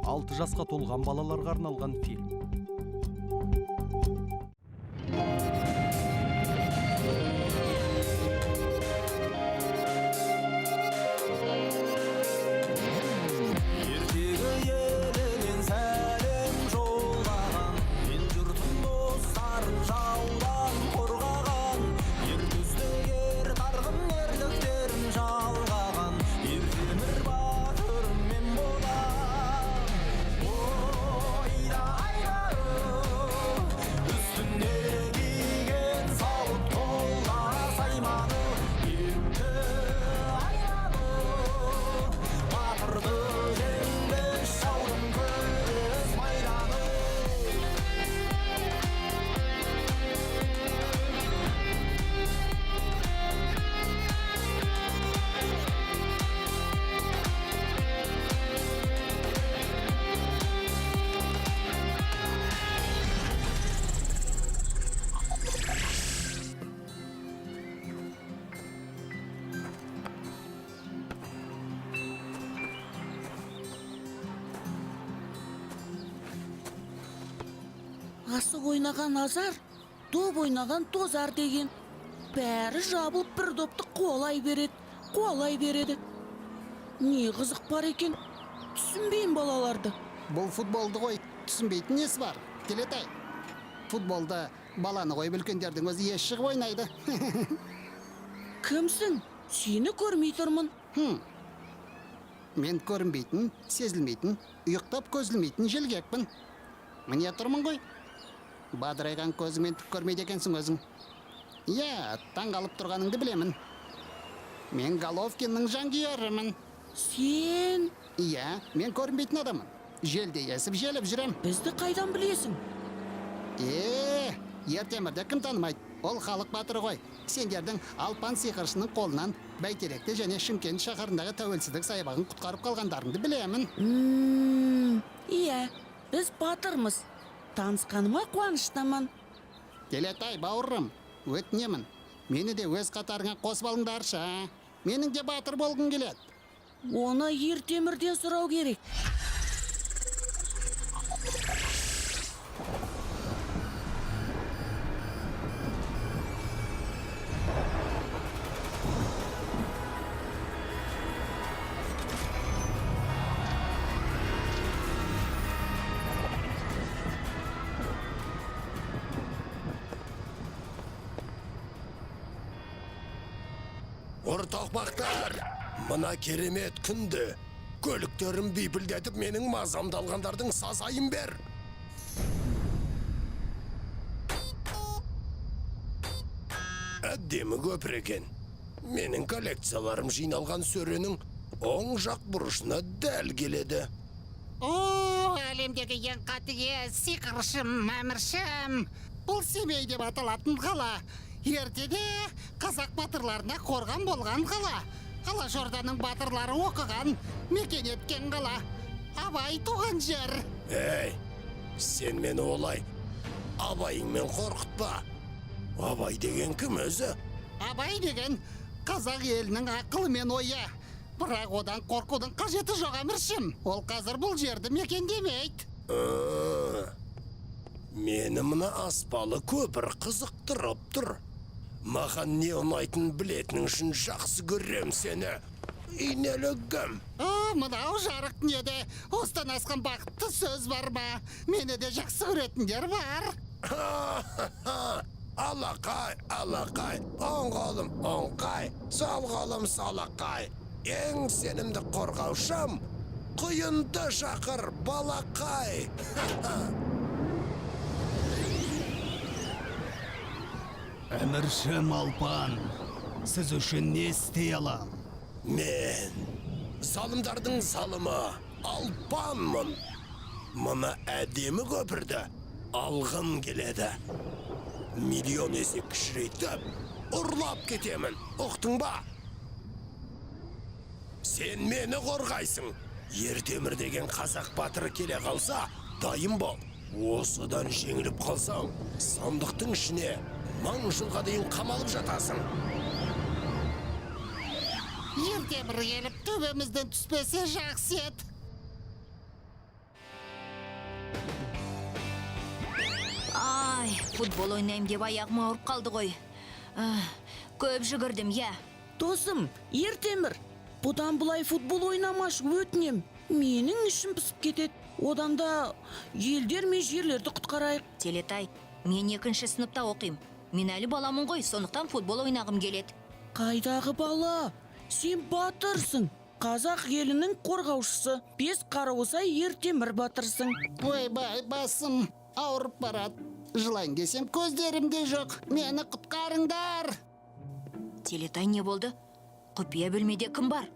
6 жасқа толған балаларға арналған фильм. Ертегі елінен сәлем жолдаған, ел жұртын, достарын жаудан қорғаған, ер төстік, ер тарғын ерліктерін жалғаған, Ер Темір батырым мен болам. Ойда айбары, үстіне киген сауыт, қолда сайманы, епті айлалы, батырды жеңбес жаудың күрес майданы. Асық ойнаған азар, доп ойнаған тозар деген. Бәрі жабылып, бір допты қуалай береді, қуалай береді. Не қызық бар екен? Түсінбеймін балаларды. Бұл футболды ғой, түсінбейтін несі бар, Телетай? Футболды баланы қойып, үлкендердің өзі ес шығып ойнайды. Кімсің? Сені көрмей тұрмын. Мен көрінбейтін, сезілмейтін, ұйықтап көз ілмейтін желгекпін. Міне тұрмын ғой. Бадырайған көзіңмен түк көрмейді екенсің өзің. Иә, таңғалып тұрғаныңды білемін. Мен Головкиннің жанкүйерімін. Сен Иә, мен көрінбейтін адаммын. Желде есіп, желіп жүрем. Бізді қайдан білесің? Е, Ертемірді кім танымайды? Ол халық батыры ғой. Сендердің Алпан сиқыршының қолынан Бәйтеректі және Шымкент шаһарындағы Тәуелсіздік саябағын құтқарып қалғандарыңды білемін. Иә, біз батырмыз. Танысқаныма қуаныштымын. Телетай бауырым, өтінемін. Мені де өз қатарыңа қосып алыңдаршы. Менің де батыр болғым келеді. Оны Ертемірден сұрау керек. Ортақбақтар, мына керемет күнді көліктерін бипілдетіп, менің мазамды алғандардың сазайын бер. Әдемі көпір екен. Менің коллекцияларым жиналған сөренің оң жақ бұрышына дәл келеді. О, әлемдегі ең қатыгез сиқыршым, әміршім! Бұл Семей деп аталатын қала. Ертеде қазақ батырларына қорған болған қала. Алашорданың батырлары оқыған, мекен еткен қала. Абай туған жер. Ей, сен мені олай Абайыңмен қорқытпа. Абай деген кім өзі? Абай деген қазақ елінің ақылы мен ойы. Бірақ одан қорқудың қажеті жоқ, әміршім. Ол қазір бұл жерді мекендемейді. Мені мына аспалы көпір қызықтырып тұр. Маған не ұнайтынын білетінің үшін жақсы көрем сені. Инелігім. О, мынау жарық дүниеде осыдан асқан бақытты сөз бар ма? Мені де жақсы көретіндер бар. Алақай, алақай, оң қолым оңқай, сол қолым солақай. Ең сенімді қорғаушым, құйынды шақыр, балақай. Әміршім Алпан, сіз үшін не істей алам? Мен залымдардың залымы Алпанмын. Мына әдемі көпірді алғым келеді. Миллион есе кішірейтіп, ұрлап кетемін. Ұқтың ба? Сен мені қорғайсың. Ертемір деген қазақ батыры келе қалса, дайын бол. Осыдан жеңіліп қалсаң, сандықтың ішіне 1000 жылға дейін қамалып жатасың. Ертемір келіп төбемізден түспесе жақсы еді. Ай, футбол ойнаймын деп аяғым ауырып қалды ғой. Көп жүгірдім, иә. Досым, Ертемір, бұдан былай футбол ойнамашы, өтінем. Менің ішім пысып кетеді. Одан да елдер мен жерлерді құтқарайық. Телетай, мен екінші сыныпта оқимын. Мен әлі баламын ғой, сондықтан футбол ойнағым келеді. Қайдағы бала? Сен батырсың. Қазақ елінің қорғаушысы. Бес қарауысай Ертемір батырсың. Ойбай, басым ауырып барады. Жылайын десем көздерім де жоқ. Мені құтқарыңдар. Телетай, не болды? Құпия бөлмеде кім бар?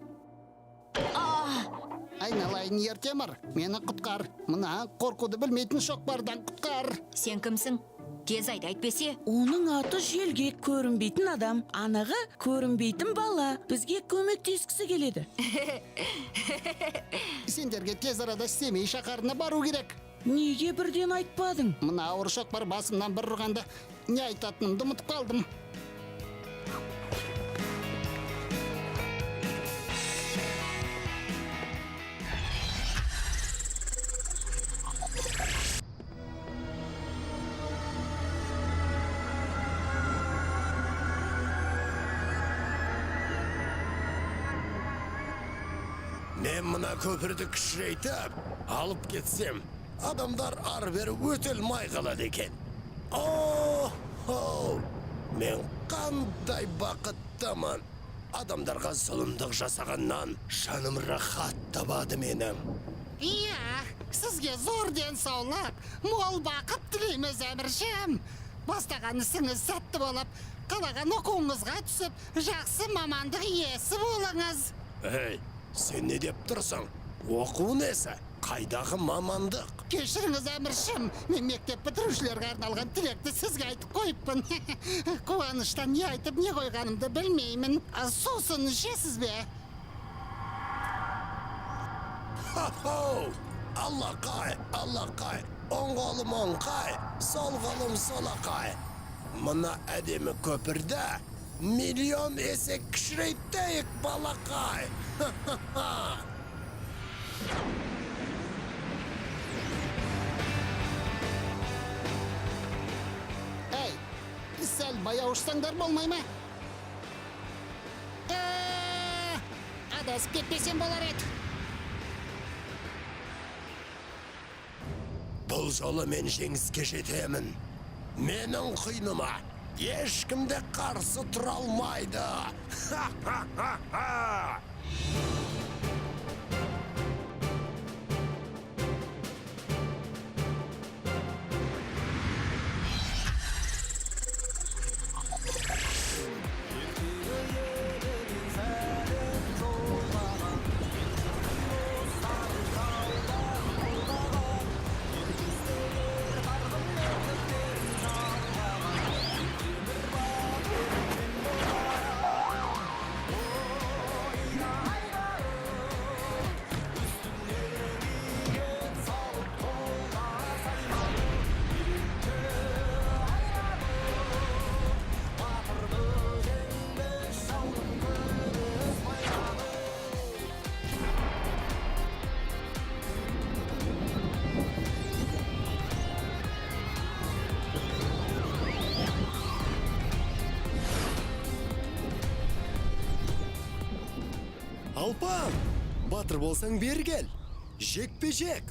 Айналайын Ертемір, мені құтқар. Мына қорқуды білмейтін шоқпардан құтқар. Сен кімсің? Тез айт, әйтпесе. Оның аты Желге, көрінбейтін адам. Анығы көрінбейтін бала. Бізге көмектескісі келеді. Сендерге тез арада Семей шаһарына бару керек. Неге бірден айтпадың? Мына ауыр шоқпар басымнан бір ұрғанда не айтатынымды ұмытып қалдым. Мен мына көпірді кішірейтіп алып кетсем, адамдар ары бері өте алмай қалады екен. О-хо! Мен қандай бақыттымын! Адамдарға зұлымдық жасағаннан жаным рахат табады менің. Иә, сізге зор денсаулық, мол бақыт тілейміз, әміршім. Бастаған ісіңіз сәтті болып, қалаған оқуыңызға түсіп, жақсы мамандық иесі болыңыз. Ей, сен не деп тұрсың? Оқу несі? Қайдағы мамандық? Кешіріңіз, әміршім, мен мектеп бітірушілерге арналған тілекті сізге айтып қойыппын. Қуаныштан не айтып, не қойғанымды білмеймін. Сусын ішесіз бе? Хо-хо! Аллақай, аллақай, оң қолым оңқай, сол қолым солақай. Мына әдемі көпірді миллион есе кішірейтейік, балақай. Ха-ха-ха! Әй, сәл баяу ұшсаңдар болмай ма? Адасып кетпесем болар еді. Бұл жолы мен жеңіске жетемін. Менің құйныма ешкім де қарсы тұра алмайды. Ха-ха-ха-ха! Алпан, батыр болсаң бері кел. Жекпе-жек.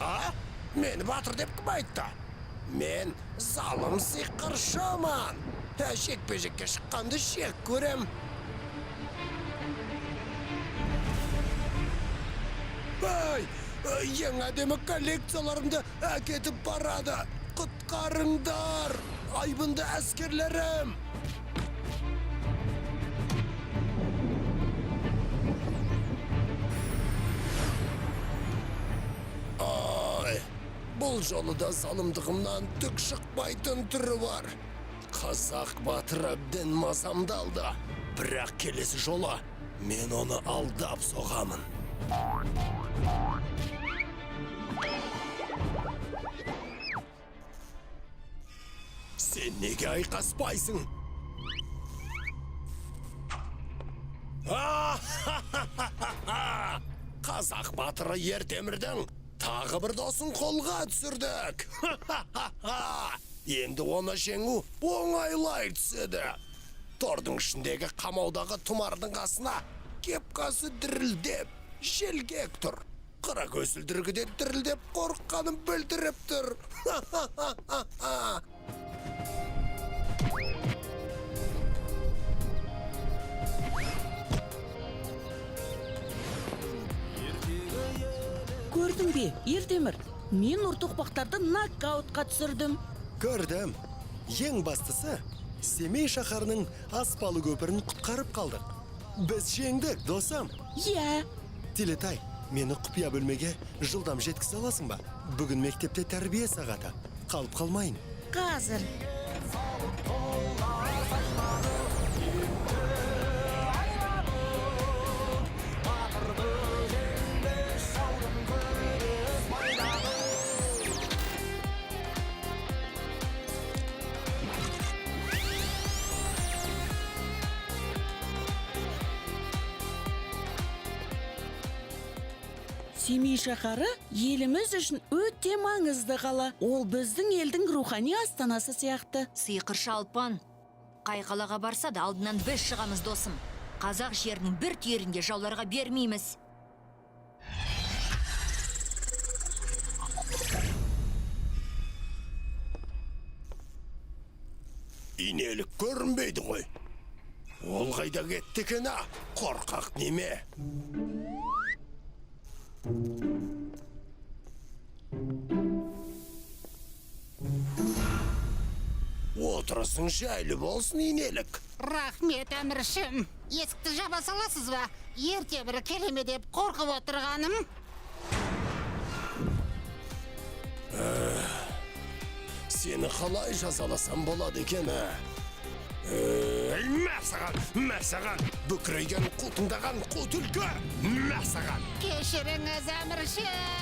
А? Мені батыр деп кім айтты? Мен залым сиқыршымын. Жекпе-жекке шыққанды жек көрем. Ай, ең әдемі коллекцияларымды әкетіп барады. Құтқарыңдар, айбынды әскерлерім. Ай, бұл жолы да залымдығымнан түк шықпайтын түрі бар. Қазақ батыр әбден мазамды алды. Бірақ келесі жолы мен оны алдап соғамын. Сен неге айқаспайсың? Қазақ батыры Ертемірдің Тағы бір досын қолға түсірдік. Енді оны жеңу оңайлай түседі. Тордың ішіндегі қамаудағы тұмардың қасына кепкасы дірілдеп, желгек тұр. Қара көзілдірігі де дірілдеп қорыққанын білдіріп тұр. Көрдің бе, Ердемір? Мен ұртоқпақтарды нокаутқа түсірдім. Көрдім. Ең бастысы, Семей шаһарының аспалы көпірін құтқарып қалдық. Біз жеңдік, досым. Иә. Телетай, мені құпия бөлмеге жылдам жеткізе аласың ба? Бүгін мектепте тәрбие сағаты. Қалып қалмайын. Қазір. Семей шаһары еліміз үшін өте маңызды қала. Ол біздің елдің рухани астанасы сияқты. Сиқыршы Алпан қай қалаға барса да алдынан біз шығамыз, досым. Қазақ жерінің бір түйірін де жауларға бермейміз. Инелік көрінбейді ғой. Ол қайда кетті екен, а? Қорқақ неме? Отырысың жайлы болсын, инелік. Рахмет, әміршім. Есікті жаба саласыз ба? Ерте бір келеме деп қорқып отырғаным. Сені қалай жазаласам болады екен, ә? Мә саған, мә саған, бүкірейген қутыңдаған қу түлкі, мә саған. Кешіріңіз, әміршім.